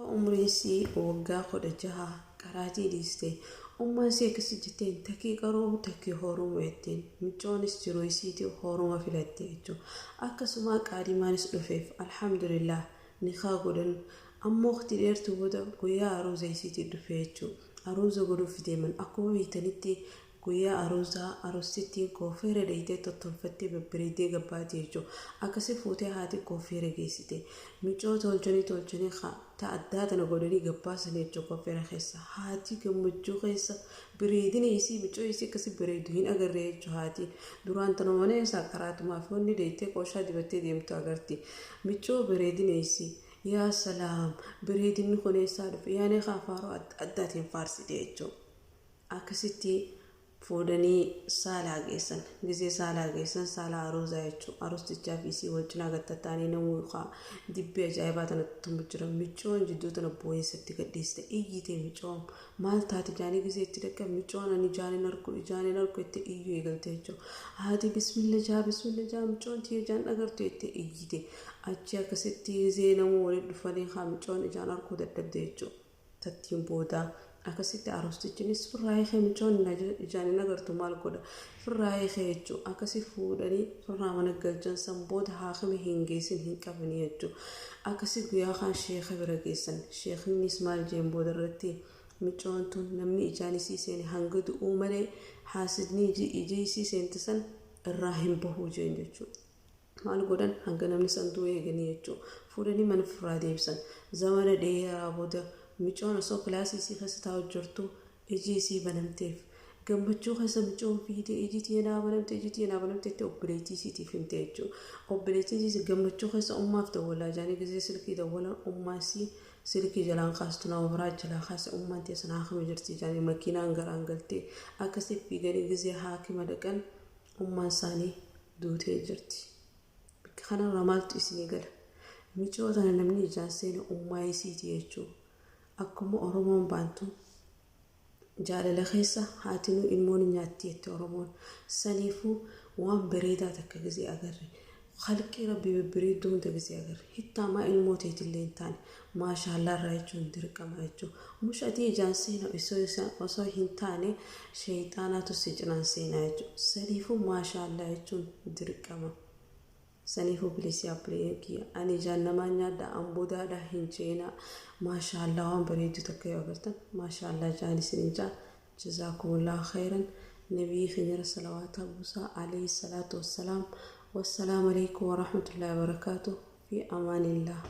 Umriin isii waggaa 16 qaraatii dhiiste. Ummaan isii akkasi jetteen takkii qaroo takkii horuma jetteen. Micoonis jiruu isiitii horuma filatte jechuudha. Akkasuma qaadimaanis dhufeef, alhamdulillah, nikaa godhan. Ammoo waqtii dheertuu booda guyyaa aruuza isiitii dhufe jechuudha. Aruuza godhuuf deeman. Akkuma beektanitti guyyaa aruuzaa aruustittiin koofeera dheeyitee tottolfattee babbareeddee gabbaati jechuudha. Akkasii fuutee haati koofeera geessite. Micoo tolchanii tolchanii ta addaa tana godhanii gabbaasan jechuudha koofeera keessa. Haati gammachuu keessa bareedina isii, micoo isii akkasii bareedu hin agarre jechuudha haati. Duraan tana mana isaa karaatumaaf wanni dheeyitee qooshaa dibattee deemtu agarti. Micoo bareedina isii. Yaa salaam, bareedinni kun eessaa dhufe? Yaani afaaroo adda addaatiin faarsite jechuudha. Akkasitti fuudhanii saalaa geessan. Gizee saalaa geessan, saalaa aruuzaa jechuudha. Aruustichaa fi isii wal cinaa gattattaanii namuu dibbee ajaa'ibaa tanatti tumu jira. Micoon jidduu tana boo'insatti gadhiiste, iyyite micoon. Maal taate jaanii gizee itti dhaqqabe, micoon ani ijaan hin argu, ijaan hin argu itti iyyuu eegalte jechuudha. Haati bismilla jaa, bismilla jaa, micoon tiyya ijaan agartu itti iyyite. Achi akkasitti gizee namuu walitti dhufanii haa micoon ijaan arguu dadhabde jechuudha. Tattiin boodaa akkasitti aruustichinis firraa hiikee, micoon ijaan hin agartu maal godha, firraa hiikee jechuudha. Akkasi fuudhanii firraa mana galchan. San booda haakima hin geessin hin qabanii jechuudha. Akkasi guyyaa kaan sheeka bira geessan. Sheeknis maal jeen booda irratti, micoon tun namni ijaan isii seene hanga du'uu malee haasidni ija isii seente san irraa hin bahuu jeen jechuudha. Maal godhan, hanga namni san du'u eeganii jechuudha. Fuudhanii mana firraa deebisan. Zamana dheeraa booda micoon osoo kilaasii isii keessa taa'u jirtu iji isii banamteef. Gammachuu keessa micoon fiidee, iji tiyya naa banamte, iji tiyya naa banamte itti obboleettii isiitiif himte jechuudha. Obboleettii isii gammachuu keessa ummaaf dawwalaa jaanii gisee silkii dawwalan, ummaa isii silkii jalaan kaastu, nama biraa jalaa kaase. Ummaan teessan haakima jirti jaanii makiinaan garaan galtee akkasii fiiganii gisee haakima dhaqan, ummaan isaanii duutee jirti. Bakka kanarraa maaltu isinii gala? Micoo tana namni ijaan seene ummaa isiiti jechuudha. Akkuma Oromoon baantu, jaalala keessa haatinuu ilmoon nyaatti jette Oromoon. Saniifuu waan bareedaa takka gisee agarre, halqii rabbii babbareedduu hunda gisee agarre, hittaamaa ilmoo teetillee hin taane maashaallaa irraa jechuun dirqama jechuudha. Mushatii ijaan seena osoo hin taane sheeyxaanaatu si cinaan seenaa jechuudha. Saniifuu maashaallaa jechuun dirqama. Saniifuu bilisii abbileen kiyya, ani ijaan namaa nyaadha ambodaadha hin ceenaa. Maashaallaa, waan bareedduu takka yoo agartan maashaallaa jaan isin jaa. Jazaakumullahu khayran. Nabiyyi keenya salawaata buusaa, alayhi salaatu wassalaam. Wassalaamu alaikum warahmatullahi wabarakaatuh. Fi amaanillah.